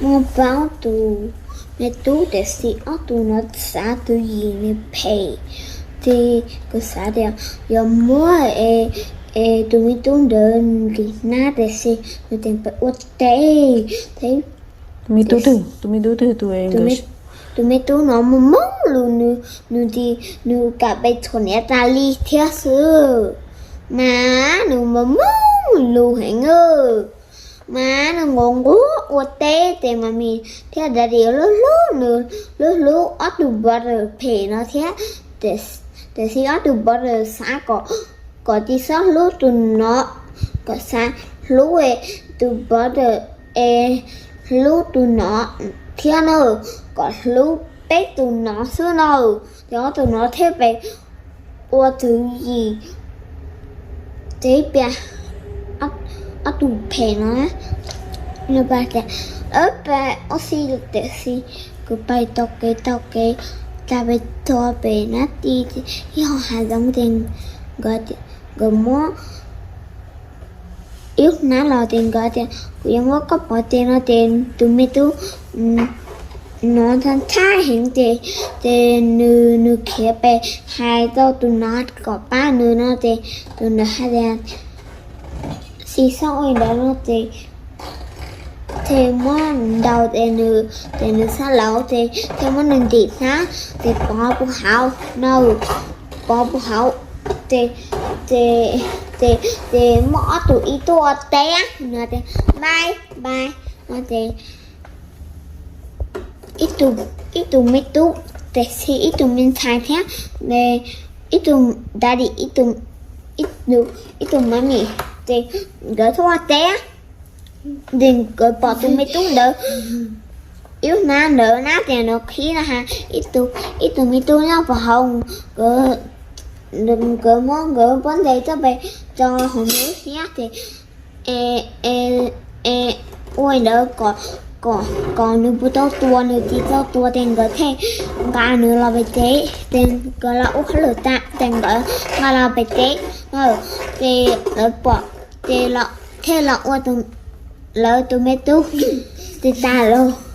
Muaj pab tus me tub, tiam sis ob tug no xav tus yim nws phem, ces nkawd xav tias yog muab es tus me tub ntawd ntim hnab, tiam sis nws tseem pheej ua teb. Tus me tub twg? Tus me tub no muaj mob lus, nws, nws kam pes txhuam niam tas li thiab xwb, mas nws muaj mob lus heev, mas nws nquag nquag ua teb, ces Mummy thiab Daddy hlub hlub nws, hlub hlub ob tug brother phem no thiab. Tiam sis ob tug brother xav kom, kom tsis txhob hlub tus no, kom xav hlub tus brother es hlub tus no thiab na, kom hlub peb tus no xwb na. Ces ob tug no thiaj pes ua tus yim, ces pab ob tug phem no, pab ob tug, tiam sis nkawd pais taug kev taug kev, tas pes txog pem nab ti ib hauv hav zoov, ces nkawd muab ib lub hnab los, ces nkawd tias, kuv yuav muab koj pov tseg no. Ces tus me tub no ntshai heev, ces, ces nws, nws khiav pem hais rau tus no kom pab nws no, ces tus ntawd hais tias, tsis txhob ua li ntawd no. Ces thiaj muab ntaus, ces nws, ces nws txhaj laus, ces thiaj muab nws ntim hnab, ces pov puv hauv no, pov puv hauv, ces, ces, ces muaj ob tug ib tug ua teb no, ces npaj npaj no, ces ib tug me tub, tiam sis ib tug me ntxhais thiab, ib tug Daddy, ib tug Mummy, ces nkawd tuaj ua teb, ces nkawd pom tus me tub ntawd ib lub hnab ntawd na, ces nws qhib no ha, ib tug me tub nyob puag hauv, nkawd muab nkawd pob ntseg coj pes tso hauv nws lub siab, ces ua li ntawd kom, kom nws puas tau tua, nws tsis tau tua, ces nkawd thiaj nqa nws los pem tsev, ces nkawd los ua hauj lwm tas, ces nkawd nqa los pem tsev, ces lawv pom, ces thiaj los ua lawv tus me tub, ces tas los.